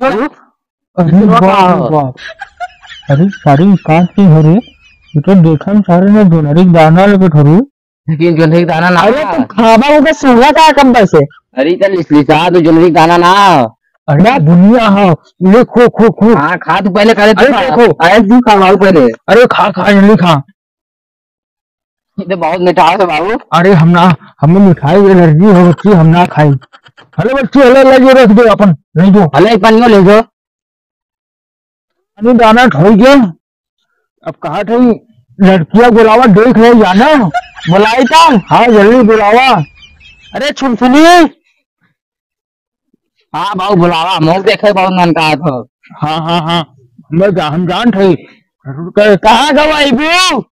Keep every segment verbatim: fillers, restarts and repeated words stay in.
अरे बाप रे बाप। अरे सारे काट के हो रे। ये तो देखन सारे ने जोनरी के दाना लेके ठरू। लेकिन जोनरी के दाना ना। अरे तुम खावा होगा सूंघा का कम से। अरे तो लिस-, लिसा तो जोनरी के दाना ना। अरे बुनिया हो। ले खो, खो, खो। हाँ, खा तू पहले, खा ले तू अरे खा। देखो। अरे तू खा भाऊ पहले। अरे खा, खा, जल्दी खा। ये तो बहुत मिठास है बाबू। अरे हम ना, हमें मिठाई एलर्जी हो बच्ची, हम ना खाई। अरे बच्ची, अरे ले जो रख दो अपन, ले जो। अरे एक पानी ले जो। पानी दाना ठोई के। अब कहा थे लड़किया बुलावा, देख ले जाना। बुलाई का? हाँ, जल्दी बुलावा। अरे छुनछुनी। हाँ बाबू, बुलावा, मोर देखे बहुत मन का था। हाँ, हाँ, हाँ, हम जा-, हम जान थे। क-, कहाँ गवा अइबू?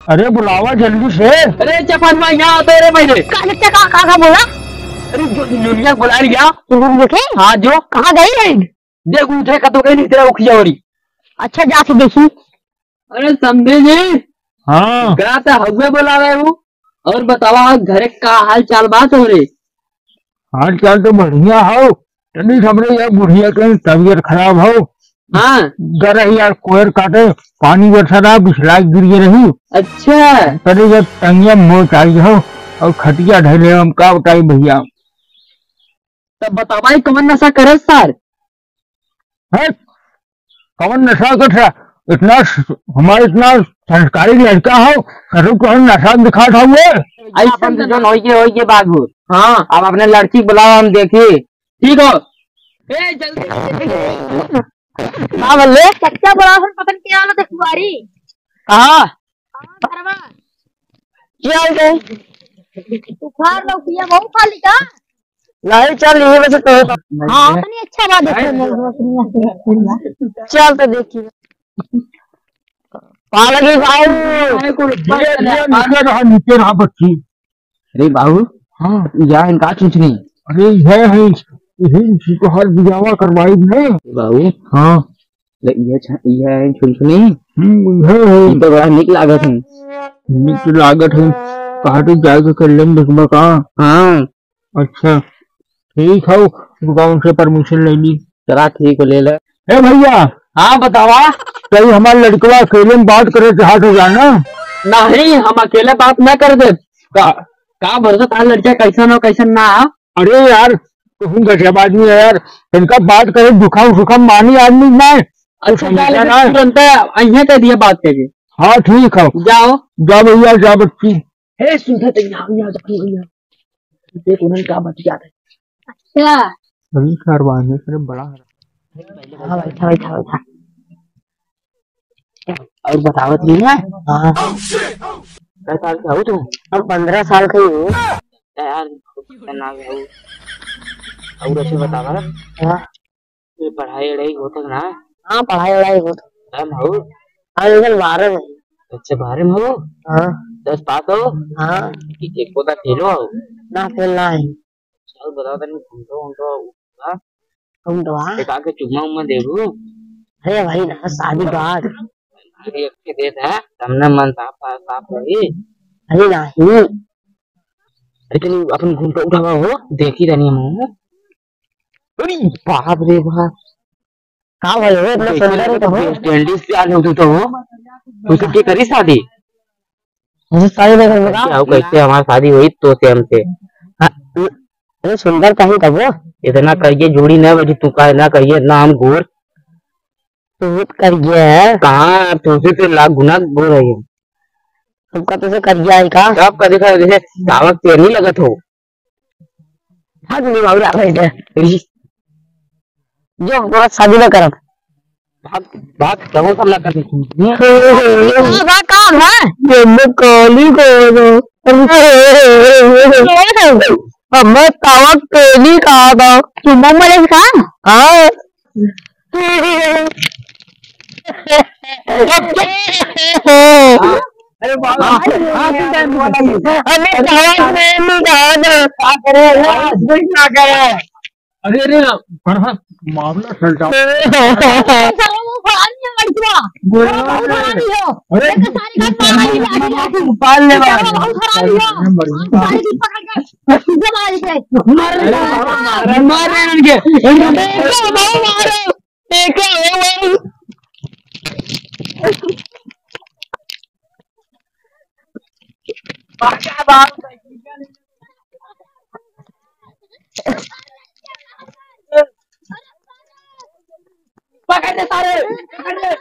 अरे बुलावा जल्दी से। अरे चपन भाई, यहाँ आते रे पहले। का बच्चा, का, का, का बोला? अरे जो नुनिया बुला लिया। तुम देखे? हाँ, जो। कहाँ गई रही? देख उठे का तो कहीं नहीं तेरा उखिया हो रही। अच्छा, जा के देखी। अरे समधी जी। हाँ। का तो हउवे बुला रहे हो? और बतावा, घरे का हाल चाल बा तोहरे? हाल चाल तो बढ़िया हो, तनी हमरे यार बुढ़िया के तबीयत खराब हो। हाँ। गरही यार कोयर काटे, पानी बरसा रहा, बिछला के गिर गए रही। अच्छा। तनी जब टंगिया मोच आई हो और खटिया ढले, हम का बताई भैया। तब बतावा, ई कवन नशा करे सार? हैं? कवन नशा कर रहा? इतना स-, हमारा इतना संस्कारी लड़का हो, करू कौन नशा दिखा था वो? ऐसा अपन तो जौन होइए, होइए बाबू। हाँ। अब अपने लड़की बुलाओ, हम देखी। ठीक हो। ए, जल्दी। का बोले? कच्चा बड़ा हम पकड़ के आलो, देख बुआरी। कहाँ? हाँ, घरवा। क्या हाल है? उखाड़ लो, पिया बहुत खाली का? नहीं, चल, ये वैसे तो हाँ, तनी अच्छा बात है, नहीं, नहीं, नहीं। चल तो देखिए। पालक ही खाओ। अरे, कोई धीरे, धीरे, नीचे रहा, नीचे रहा बच्ची। अरे बाबू, हाँ। या इनका छुनछुनी? अरे, यह है, यही इसी को हर बियावा करवाई ने। बाबू। हाँ। ले, ये छ-, ये है छुनछुनी? हम्म, ये है। ये तो बड़ा निक लागत है। निक लागत है। कहाँ तो जाके कर लेम देखबा का? हाँ। अच्छा, ठीक हौ, रुका, उनसे permission ले ली। चला, ठीक हो, ले ले। ए भैया। हाँ, बतावा। कहीं हमार लड़कवा अकेले में बात करे चाहत हो जाना? नहीं, हम अकेले बात ना कर दे। का, का भरोसा था लड़का कैसन हो, कैसन ना? अरे यार, तुम गजब आदमी है यार, इनका बात करे दुखा सुखा मानी आदमी ना है। अच्छा, समझा चल, ना है। तुरंत अइहे कह दिया बात करके। हाँ, ठीक है। जाओ। जा भैया, जा बच्ची। हे, सुन, तो यहाँ, यहाँ, यहाँ, यहाँ। देख, उन्होंने का बतियात है। अच्छा। अभी कारवाने से बड़ा है। हाँ, बैठा, बैठा, बैठा। और बतावत नहीं है? हाँ। कै साल के हो तुम? हम पन्द्रह साल के ही हूँ। यार, बहुत खतरनाक है वो। और ऐसे बतावा। हाँ। ये पढ़ाई वढ़ाई होत है ना? हाँ, पढ़ाई वढ़ाई होत है। हम हो? हम इधर बारह में। अच्छा, बारह में हो? हाँ। दस पास हो? हाँ। कि एको दा फेल हो? ना, फेल ना है। चल, बताओ तनी, घूमतो, घूमतो, हाँ? घूमतो, हाँ? एक आके चुम्मा उम्मा देबू? अरे भाई ना, शादी बाद। अरे, एक के देत है, तब ना मन साफ, साफ, साफ रही। अरे नहीं। अरे, तनी अपन घूमतो उठावा हो, देखी तनी हम। अरे बाप रे बाप। का भाई हो, इतना सुंदर है तो हो। West Indies से आने होते तो हो। तू तो के करी शादी? मुझे शादी नहीं करने का। क्या हो, कैसे हमारी शादी हुई तो से हमसे? हाँ, अरे सुंदर कहीं कबो। इतना करिए जोड़ी ना बैठी, तू का ना करिए, ना हम गोर। तू करिए है। कहाँ, तुमसे तो लाख गुना गोर है। तुमका तो से करिए है का? सब का देखा, जैसे चावल तेल नहीं लगत हो। भाग ले बाबू, आ गए इधर। जो हम तोरा शादी ना करब। भाग, भाग, कहो सब ना कर दे। का, का, का? ये मैं काली को दो। हमें तावक तेली कहा था। तू मुंह मले का? हाँ। अरे बाबा, हाँ, तू time बोला ये। अरे बाबा, मैं नहीं जाना। क्या करे यार? कुछ ना करे। अरे, अरे, बड़ा मामला सलटा। साला वो फरारी है लड़किया। बोलो। वो बहुत फरारी हो। अरे, एक सारी का मारा ही लाठी, लाठी। पाल ले बाबा। बहुत फरारी हो। सारी की पकड़ के, जब आ गए। मार, मार, मार, मार इनके। इनके मारो, मारो। बाकी बात पकड़ ले सारे, पकड़ ले।